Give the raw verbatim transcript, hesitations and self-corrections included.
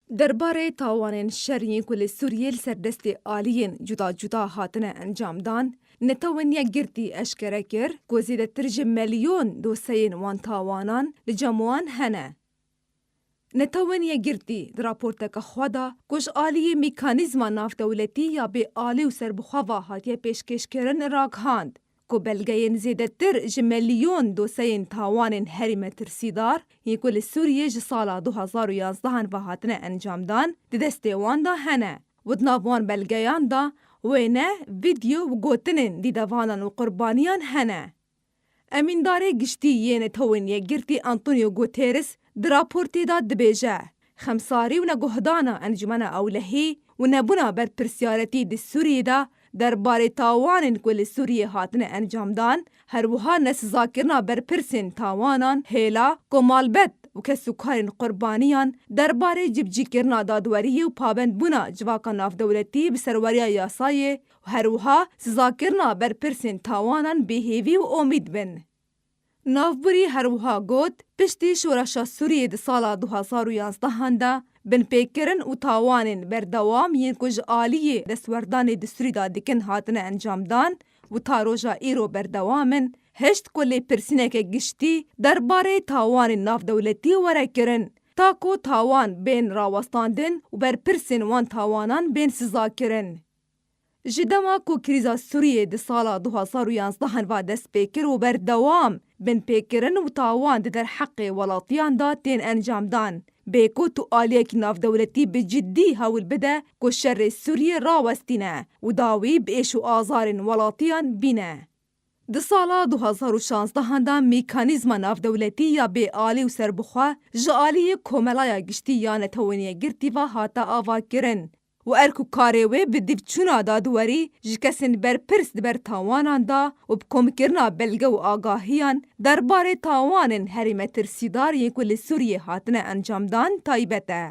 Derbarê tawanên şer yên ku li Sûriyê li ser destê aliyên cuda cuda hatine encamdan, Netewên Yekgirtî eşkere kir ku zêdetir ji milyon doseyên wan tawanan li cem wan hene. Netewên Yekgirtî di raporteke xwe de ku ji aliyê mekanîzma navdewletî ya bêalî û serbixwe ve hatiye pêşkêşkirin ragihand ku belgeyên zêdetir ji milyon doseyên tawanên herî metirsîdar yên ku li Sûriyê ji sala du hezar û yanzdeh ve hatine encamdan di destê wan de hene û di nav wan belgeyan de wêne, vîdyo û gotinên dîdevanan û qurbaniyan hene. Emîndarê Giştî yê Netewên Yekgirtî Antonio Guterres di raportê de dibêje, xemsarî û neguhdana Encûmena Ewlehî û nebûna berpirsiyaretî di Sûriyê de derbarê tawanên ku li Sûriyê hatine encamdan, her wiha nesizakirina berpirsên tawanan, hêla ku malbet û kesûkarên qurbaniyan derbarê cibcîkirina dadweriyê û pabendbûna civaka navdewletî bi serweriya yasayê û her wiha sizakirina berpirsên tawanan bêhêvî û omîd bin. Navbûrî her wiha got, piştî şoreşa Sûriyê di sala du hezar û yanzdeh de binpêkirin û tawanên berdewam yên ku ji aliyê destwerdanê distûrî de dikin hatine encamdan û ta roja îro berdewam in, hişt ku lêpirsîneke giştî derbarê tawanên navdewletî were kirin, ta ku tawan bên rawestandin û berpirsên wan tawanan bên sizakirin. Ji dema ku krîza Sûriyê di sala du hezar û yanzdeh ve dest pê kir û berdewam binpêkirin û tawan di derheqê welatiyan de tên encamdan, bê ku tu aliyekî navdewletî bi ciddî hewl bide ku şerê Sûriyê rawestîne û dawî bi êş û azarên welatiyan bîne. Di sala du hezar û şazdeh de mekanîzma navdewletî ya bêalî û serbixwe ji aliyê Komelaya Giştî ya Netewên Yekgirtî ve hate avakirin û erk û karê wê bi dîvçûna dadwerî ji kesên berpirs di ber tawanan de û bi komkirina belge û agahiyan derbarê tawanên herî metirsîdar yên ku li Sûriyê hatine encamdan taybet e.